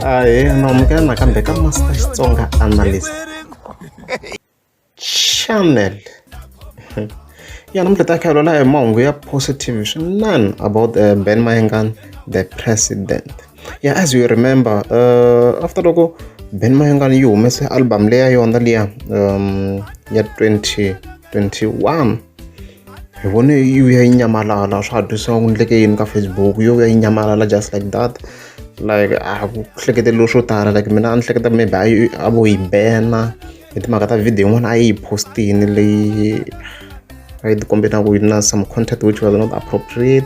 Ahee, na amukela nakambe ka Master Xitsonga Analyst Channel. Ya namuntlha ta kha hi mahungu ya positive swinene about Ben Mayengani the president. Yeah, as you remember, after loko Ben Mayengani yi humese album leya yona liya ya 2021, hi vone yi vuya yi nyamalala. Swa ha twisiwa ku endleke yini ka Facebook, yo vuya yi nyamalala just like that. Like a ku hleketeleriwe swo tala. Like mina a ni hleketa maybe a yi a vo yi bena hi timhaka ta video yin'wana a yi postini leyi a yi tikombe na ku yi na some content which was not appropriate.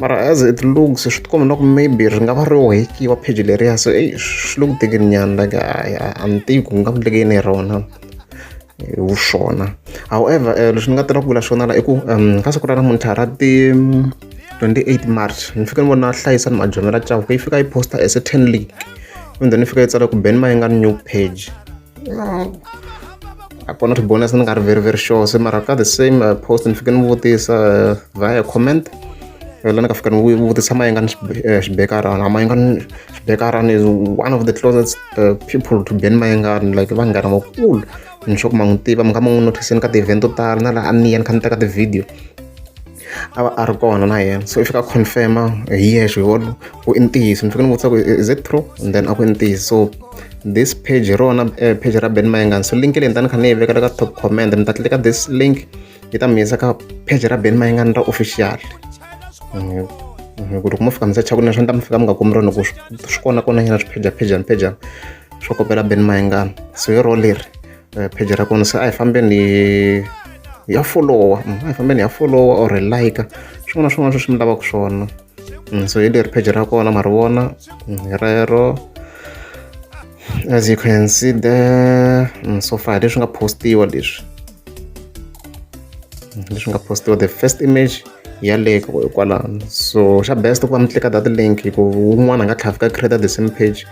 Mara as it looks, swi tikomba na ku maybe ri nga va ri hekiwa page leriya. So eyi, swi le ku tekeni nyana. Like a ni tivi ku nga endleke yini hi rona hi vuswona. However, leswi ni nga tala ku vula swona la i ku ka siku ra namuntlha ra ti 28 March, ni fike ni vona Hlayisani Majomela Chauke yi fika yi posta a certain link and then yi fika yi tsala ku "Ben Mayengani new page". A kona to be honest, ni nga ri very very sure se. Mara ka the same post ni fike ni vutisa via comment la ni nga fika ni vutisa Mayengani Xibekarani. Mayengani Xibekarani is one of the closest people to Ben Mayengani, like vanghana vakulu. Ni sure ku ma n'wi tiva, mi nga ma n'wi notice ka ti-event to tala na laha a ni ya ni kha ni teka ti-video, a va a ri kona na yena. So i fika confirma hi yexe hi wona ku i ntiyiso. Ni fika ni vutisa ku, "Is it true?" And then a ku i ntiyiso. So this page hi rona page ra Ben Mayengani. So link leyi ni ta ni kha ni yi vekela ka top comment, mi ta tlika this link, yi ta mi yisa ka page ra Ben Mayengani ra official. Ku loko mo fika mi secha ku na swi ta mi fika mi nga kumi rona, ku swi kona kona nyana swiphejaphejani phejani swo kopela Ben Mayengani. So hi ro leri page ra kona. Se a hi fambeni hi ya followa, a hi fambeni hi ya followa or hi like swin'wana na swin'wana sweswi mi lavaka swona. So hi leri page ra kona, ma ri vona hi rero, as you can see there. So far leswi nga postiwa, leswi nga postiwa, the first image yaleyo kwalano. So xa best ku va mi tlika that link, hi ku wun'wana a nga tlhela fika create the same page,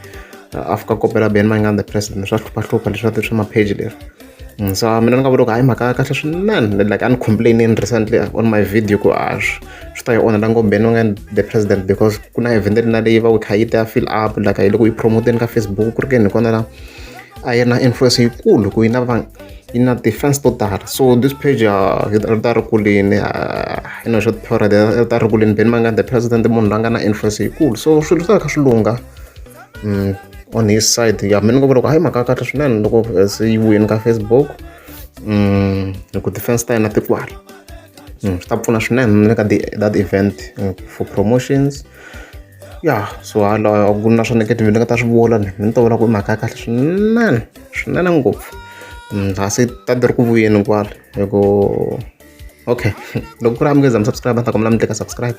a fika kopela Ben Mayengani the president. Swa hluphahlupha leswi swa ma-page leri. So mina ni nga vula ku hayi, mhaka ya kahle swinene. Like a ni complaining recently on my video ku a swi ta yi onhela ngopfu Ben Mayengani the president, because ku na event na leyi va ku kha yi ta fill up, like yi le ku yi promoteni ka Facebook, ku ri ke ni kona la a yi ri na influence yikulu, ku yi na va yi na ti-fans to tala. So this page ri ta ri kulini, you know, short period ri ta ri kulini. Ben Mayengani the president, munhu loyi a nga na influence yikulu, so swilo swi ta kha swi lungha on his side. Ya, mina ni nga vula ku hayi, mhaka ya kahle swinene loko se yi vuyeni ka Facebook, hi ku ti-fans ta yena ti kwala. Swi ta pfuna swinene na le ka that event for promotions. Ya, so hala ku na swa negative ni nga ta swi vula, ni ni to vula ku i mhaka ya kahle swinene, swinene ngopfu. Ha se ta ti ri ku vuyeni kwala hi ku okay. Loko ku ri a mi nge za mi subscribe, a ni ta kombela mi tlika subscribe.